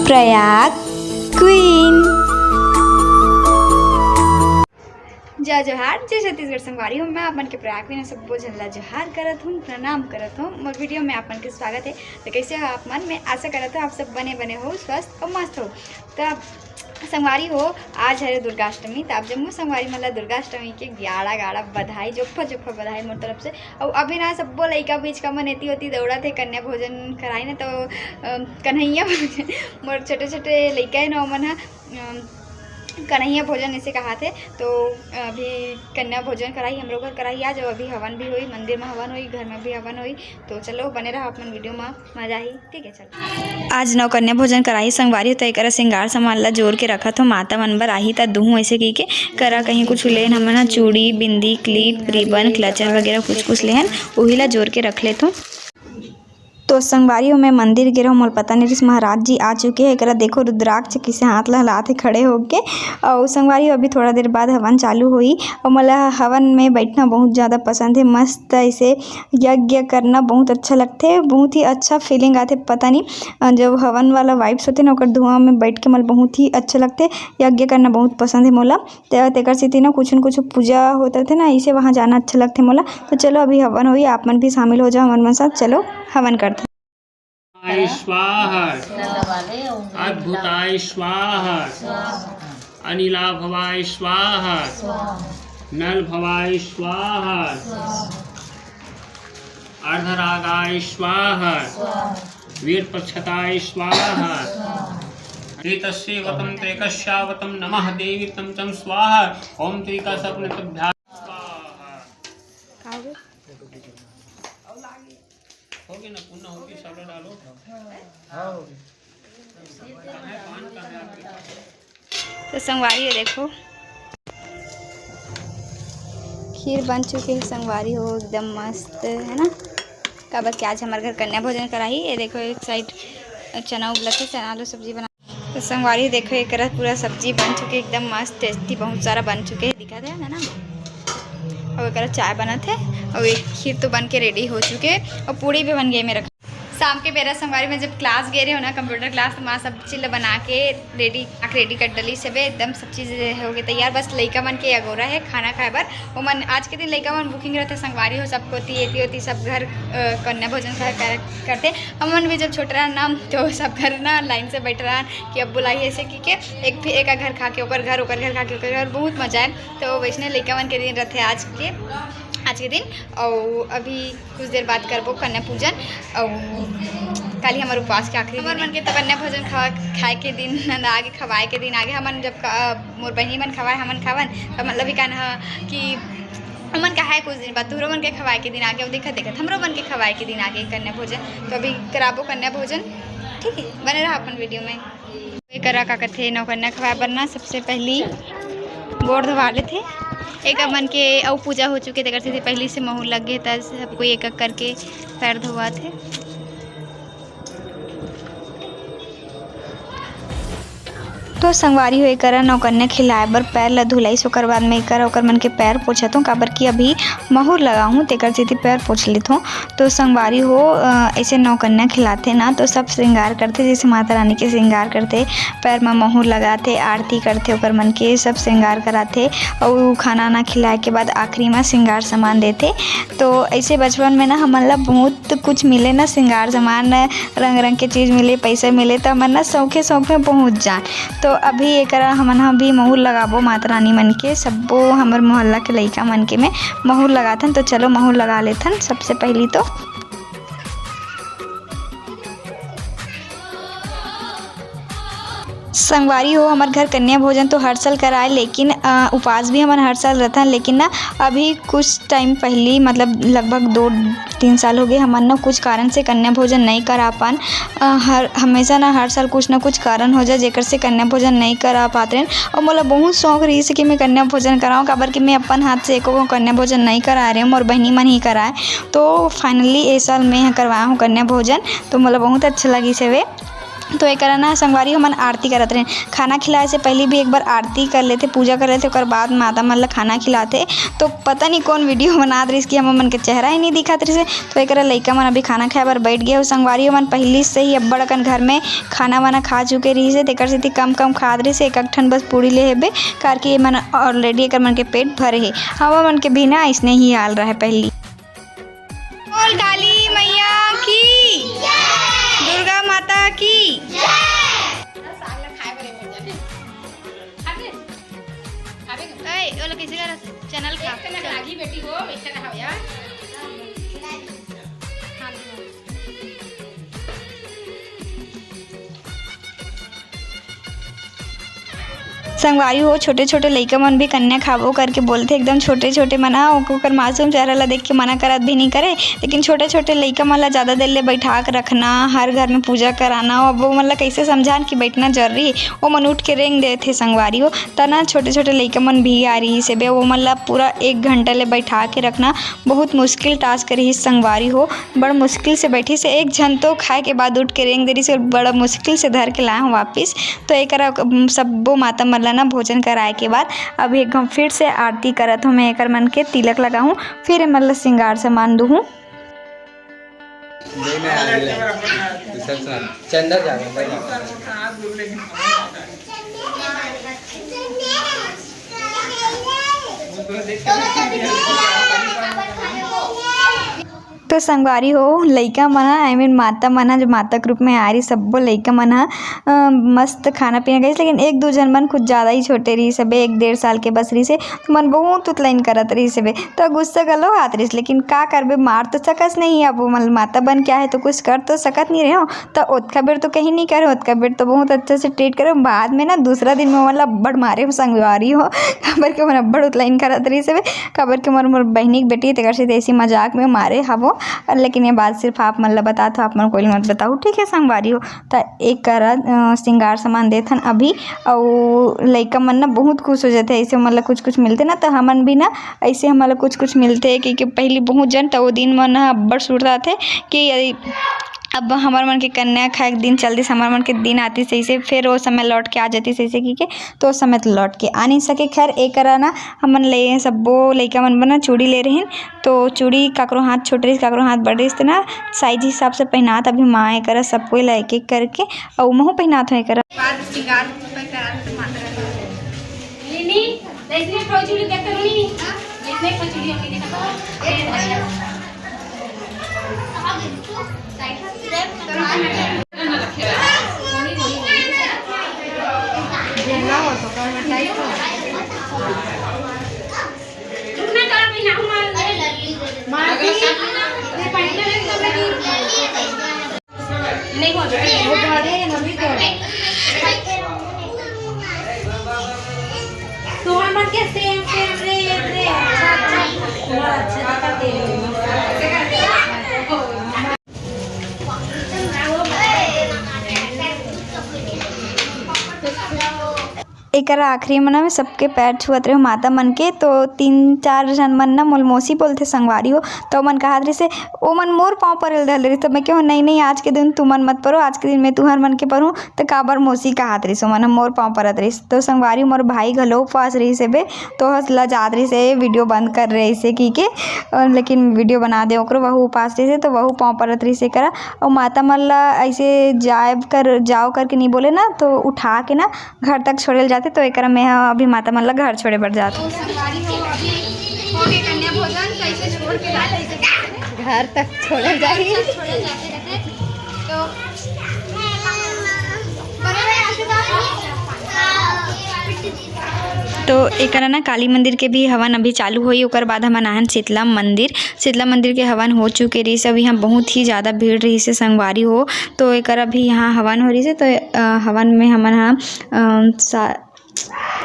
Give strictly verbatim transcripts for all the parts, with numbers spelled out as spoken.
Prayag queen. जय जोहार, जय छत्तीसगढ़ संगवारी हो। मैं आप मन के प्रयाग क्वीन सब्बो झन ला जोहार करत हूँ, प्रणाम करत हूँ। मोर वीडियो में आप मन के स्वागत है। तो कैसे हो आप मन? मैं आशा करत हूँ आप सब बने बने हो, स्वस्थ और मस्त हो। तब संगवारी हो, आज हरे दुर्गाष्टमी, त आप जम्मो संगवारी मन ला दुर्गाष्टमी के गाड़ा गाड़ा बधाई, जोप्फा जोप्फा बधाई मोर तरफ से। अउ अभी ना सब्बो लइका बीच का मन एती ओती दौड़त हे, कन्या भोजन कराई ना, तो अ, कन्हैया भोजन, मोर छोटे छोटे लइका हे ना, ओमन ह अ, कन्हैया भोजन ऐसे कहाथे। तो अभी कन्या भोजन कराई, हमरो घर कराई आज, अउ अभी हवन भी होई, मंदिर में हवन होई, घर में भी हवन होई। तो चलो बने रहा अपन वीडियो में, मजा आही। ठीक है, चलो। आज नवकन्या भोजन कराही संगवारी हो, त एकरा श्रृंगार सामान ला जोर के रखत हो। माता मन बर आही त दुहूं ऐसे कहिके करा कहीं कुछ लेन हमन ह, चूड़ी, बिंदी, क्लिप, रिबन, क्लचर वगैरह कुछ कुछ लेहन, उही ला जोर के रख लेथों। तो संगवारी हो, मैं मंदिर गे रहूं, मोला पता नहीं रिस महाराज जी आ चुके हैं। एकरा देखो रुद्राक्ष किसे हाथ ला हलात हे खड़े होके। और संगवारी हो, अभी थोड़ा देर बाद हवन चालू होई और मोला हवन में बैठना बहुत ज़्यादा पसंद है। मस्त ऐसे यज्ञ करना बहुत अच्छा लगथे, बहुत ही अच्छा फीलिंग आथे। पता नहीं, अ, जब हवन वाला वाइब्स होथे ना, ओकर धुआं में बैठ के मोला बहुत ही अच्छा लगथे। यज्ञ करना बहुत पसंद है मोला, ते-, तेकर सेती ना कुछ न कुछ पूजा होत रथे ना, इसे वहाँ जाना अच्छा लगथे मोला। तो चलो अभी हवन होई, आप मन भी शामिल हो जाओ हमर मन साथ। चलो हवन करथे। स्वाहा। अद्भुताय स्वाहा। अनिला भवाय स्वाहा। नल भवाय स्वाहा। अर्धरागाय स्वाहा। वीर प्रक्षताय स्वाहा। त्रितस्येव तं त्रेकस्याव तं नमः देवी तं चं स्वाहा। ओम त्रिका सपन तभ्या स्वाहा। का हो गया? हो गया ना, पुनः होगी, सब डालो। तो संगवारी हो, देखो, खीर बन चुके हे संगवारी हो, एकदम मस्त है ना। काबर कि आज हमर घर कन्या भोजन कराही। ये देखो, एक साइड चना उबलत हे, चना आलू सब्जी बना। तो संगवारी हो, देखो, एकरा पूरा सब्जी बन चुके, एकदम मस्त टेस्टी, बहुत सारा बन चुके हे, दिखत हे ना। और एकरा चाय बनत हे, और एक खीर तो बन के रेडी हो चुके, और पूड़ी भी बन गए मेरा। शाम के बेरा संगवारी में जब क्लास गे रहे हो ना, कंप्यूटर क्लास, तो माँ सब चीज ला बना के रेडी, आके रेडी कर डली सबे, एकदम सब चीज हो गए तैयार। बस लइका मन के अगोरा है खाना खाए बर। वो मन आज के दिन लइका मन बुकिंग रहते संगवारी हो, सब कोती एती ओती सब घर, अ, कन्या भोजन कर, कर, करते। हमन भी जब छोटे रहन ना, तो सब घर ना लाइन से बैठ रहन कि अब बुलाई ऐसे कि के एक भी एक घर खा के ओकर घर, ओकर घर खा के ओकर घर, बहुत मजा आए। तो वैसने लइका मन के दिन रहते आज के, आज के दिन। और अभी कुछ देर बाद करबो कन्या पूजन। और काली हमर उपवास के आखिरी दिन मन के तो कन्या भोजन खवा, खाए के दिन आगे, खवाए के दिन आगे। हमन जब क-, मोर बहिनी मन खवाए, हमन खावन, तो मतलब ही कहना है कि हमन का है कुछ दिन बाद तुहरो मन के खवाए के दिन आगे। देखत देखत हमरो मन के खवाए के दिन आगे कन्या भोजन। तो अभी कराबो कन्या भोजन, ठीक है, बने रहा अपन वीडियो में। एकरा का कथे नौकन्या खवाए बर ना, सबसे पहली गोड़ धोवा लेथे। एक मन के अउ पूजा हो चुके, तेकर सेती पहली से महूर लग गए, त सब कोई एक एक करके पैर धोवाथे। तो संगवारी हो, एकरा नौकन्या खिलाए बर पैर ला धुलाइस, ओकर बाद में एकरा ओकर मन के पैर पोछत हूँ, काबर कि अभी महूर लगा हूँ, तेकर सेती पैर पोछ लेत हूँ। तो संगवारी हो, अ, ऐसे नौकन्या खिलाथे ना, तो सब श्रृंगार करथे, जैसे माता रानी के श्रृंगार करथे, पैर में महूर लगाथे, आरती करथे, ओकर मन के सब श्रृंगार कराथे, अउ खाना ना खिलाए के बाद आखिरी में श्रृंगार सामान देथे। तो ऐसे बचपन में ना हमन ला बहुत कुछ मिले ना, श्रृंगार सामान, रंग रंग के चीज मिले, पैसा मिले, तो हमन ना शौखे शौख में पहुँच जान। तो अभी एकरा हमन ह भी महूर लगाबो माता रानी मन के, सब्बो हमर मोहल्ला के लइका मन के में महूर लगाथन। तो चलो महूर लगा लेथन सबसे पहली तो। संगवारी हो, हमर घर कन्या भोजन तो हर साल कराए, लेकिन, अ, उपास भी हमन हर साल रथन, लेकिन ना अभी कुछ टाइम पहली, मतलब लगभग दो तीन साल हो गए, हमन ना कुछ कारण से कन्या भोजन नहीं करा पान। अ, हर, हमेशा ना हर साल कुछ ना कुछ कारण हो जाए, जेकर से कन्या भोजन नहीं करा पात रहेन। और मोला बहुत शौक रहिस कि मैं कन्या भोजन कराऊँ, काबर कि मैं अपन हाथ से एको कन्या भोजन नहीं करा रहे हूँ, मोर बहिनी मन ही कराए। तो finally ए साल मैं ह करवाया हूँ कन्या भोजन, तो मोला बहुत अच्छा लगिस हवे। तो एकरा ना संगवारी हो, हमन आरती करत रहेन। खाना खिलाए से पहले भी एक बार आरती कर लेथे, पूजा कर लेथे, ओकर बाद माता मन ला खाना खिलाथे। तो पता नहीं कौन वीडियो बनात रहिस कि हमर मन के चेहरा ही नहीं दिखत रहिस। तो एकरा लइका मन अभी खाना खाए बर बैठ गए हो संगवारी हो। मन पहली से ही अब्बड़ अकन घर में खाना वाना खा चुके रहिस हे, तेकर सेती कम कम खात रहिस हे, एक एक ठन बस पूड़ी ले हेबे करके ये मन already एकर मन के पेट भरे हे। हमर मन के भी ना अइसने ही हाल रहे पहली। बोल काली मैया की, दुर्गा माता की। ए, ओला कैसे करत? चैनल खा। एक ठन रागी बेटी हो, एक ठन हव यार। संगवारी हो, छोटे-छोटे लइका मन भी कन्या खाबो करके बोलथे। एकदम छोटे-छोटे मन ह, ओकर मासूम चेहरा ला देख के मना करत भी नहीं करे, लेकिन छोटे-छोटे लइका मन ला ज्यादा देर ले बैठा के रखना, हर घर में पूजा कराना, अब वो मन ला कैसे समझान कि बैठना जरूरी हे? वो मन उठ के रेंग देथे संगवारी हो। त ना छोटे-छोटे लइका मन भी आ रहिस हे बे, वो मन ला पूरा एक घंटा ले बैठा के रखना बहुत मुश्किल task रहिस संगवारी हो। बड़ मुश्किल से बैठिस हे, एक झन तो खाए के बाद उठ के रेंग दे रहिस हे, बड़ा मुश्किल से धर के लाए हूँ वापिस। तो एकरा, अम, सब्बो माता मन ला ना भोजन कराए के बाद अभी एक घाम फिर से आरती करत हूँ मैं, एकर मन के तिलक लगाहूँ, फिर एमन ला श्रृंगार सामान दूहूँ। चंदा जावे, भाई। तो संगवारी हो, लइका मन ह, I mean माता मन ह, जो माता के रूप में आ रही, सब्बो लइका मन ह, अ, मस्त खाना पीना खाइस, लेकिन एक दू झन मन कुछ ज्यादा ही छोटे रहिस, सबे एक डेढ़ साल के बस रहिस हे, तो मन बहुत उतलाइन करत रहिस हे बे। तो गुस्सा घलो आत रहिस, लेकिन का करबे, मार तो सकस नहीं, अब वो मन माता बन के आहे तो कुछ कर तो सकत नहीं रहे हो। तो ओतका बेर तो कहीं नहीं करे, ओतका बेर तो बहुत अच्छा से treat करे। बाद में ना दूसरा दिन में मतलब अब्बड़ मारे हो संगवारी हो, काबर के मन अब्बड़ उतलाइन करत रहिस हे बे, काबर के मोर, मोर बहिनी के बेटी, तेकर से ऐसी मजाक में मारे हवो। लेकिन ये बात सिर्फ आप मन ला बतात हो, आप मन कोई ला मत बताओ, ठीक है संगवारी हो। त एक करा, अ, श्रृंगार सामान देथन अभी, अउ लइका मन ना बहुत खुश हो जाथे, ऐसे मतलब कुछ कुछ मिलथे ना, त हमन भी ना ऐसे हमन ला कुछ कुछ मिलथे, क्योंकि पहली बहुत जन त वो दिन मन ह अब्बड़ सुरताथे कि अब हमर मन के कन्या खाए के दिन चल दिस, हमर मन के दिन आतिस ऐसे, फिर वो समय लौट के आ जातिस ऐसे की के, तो वो समय तो लौट के आ नहीं सके। खैर, एकरा ना हमन ले सब्बो लइका मन बर ना चूड़ी ले रहिन, तो चूड़ी काकरो हाथ छोट रहिस, काकरो हाथ बड़ रहिस, त ना size हिसाब से पहनात अभी माँ एकरा सब कोई ला एक एक करके, अउ महू पहनात हो एकरा। बाद श्रृंगार तो कोई करा दे माता रानी। लेनी, इसमें कोई चूड़ी देख करो नहीं। इसमें कोई चूड़ी होगी नहीं। तुम्हार मन के same same रे, रे, अच्छा, अच्छा, तुम्हार अच्छा दिखत हे। एकर आखिरी में ना मैं सबके पैर छुअत रहे माता मन के, तो तीन चार झन मन ना मोल मौसी बोलथे संगवारी हो, तो मन कहत रहिसे, "ओ मन मोर पाँव परे ल धर ले रहिस।" तो मैं कहूँ, "नहीं, नहीं, आज के दिन तुमन मत परो, आज के दिन मैं तुहर मन के परहूँ।" तो काबर मौसी कहत रहिस, ओ मन ह मोर पाँव परत रहिस। तो संगवारी मोर भाई घलो उपवास रहिस हे बे, तो हंस ला जात रहिस हे, "वीडियो बंद कर रहिस हे," की के, और लेकिन वीडियो बना दे ओकरो, वहू उपास रहिस हे, तो वहू पाँव परत रहिस हे करा। और माता मन ला ऐसे जाए कर, जाओ करके नहीं बोले ना, तो उठा के ना घर तक छोड़े ल जाथे। तो एकरा में ह अभी माता मन ला घर छोड़े बर जात। तो संगवारी हो, अभी हो के कन्या भोजन, तो ऐसे छोड़ के जाते हैं। घर तक छोड़े जाही। घर तक छोड़े जाते रहते। तो तो एकरा ना काली मंदिर के भी हवन अभी चालू होई, ओकर बाद हमन आहन शीतला मंदिर। शीतला मंदिर के हवन हो चुके रहिस, अब यहाँ बहुत ही ज़्यादा भीड़ रहिस हे संगवारी हो, तो एकर अभी यहाँ हवन हो रहिस हे, तो, अ, हवन में हमन ह, अ, सा-,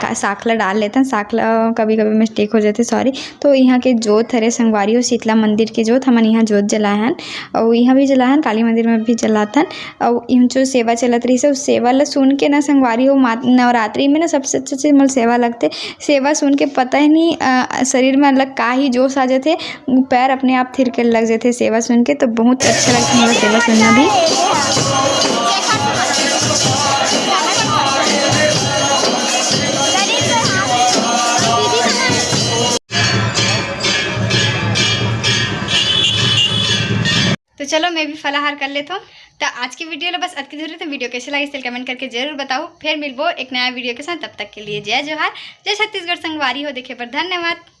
का-, साखला डाल लेथन, साखला कभी-कभी mistake हो जाथे, sorry। तो यहाँ के जोत हरे संगवारी हो, शीतला मंदिर के जोत, हमन यहाँ जोत जलाए हन, अउ यहाँ भी जलाए हन, काली मंदिर में भी जलाथन। अउ इहाँ जो सेवा चलत रहिस हे, उस सेवा ला सुन के ना संगवारी हो, मा-, नवरात्रि में ना सबसे अच्छा चीज मोला सेवा लगथे। सेवा सुन के पता ही नहीं, अ, शरीर में अलग का ही जोश आ जाथे, पैर अपने आप थिरके लग जाथे सेवा सुन के, तो बहुत अच्छा लगथे मोला सेवा सुनना भी। चलो, मैं भी फलाहार कर लेथों। त आज के video ला बस अतकी दूर, तो video कैसे लागिस तेला comment करके जरूर बताओ। फिर मिलबो एक नया video के साथ, तब तक के लिए जय जोहार, जय छत्तीसगढ़ संगवारी हो। देखे बर धन्यवाद।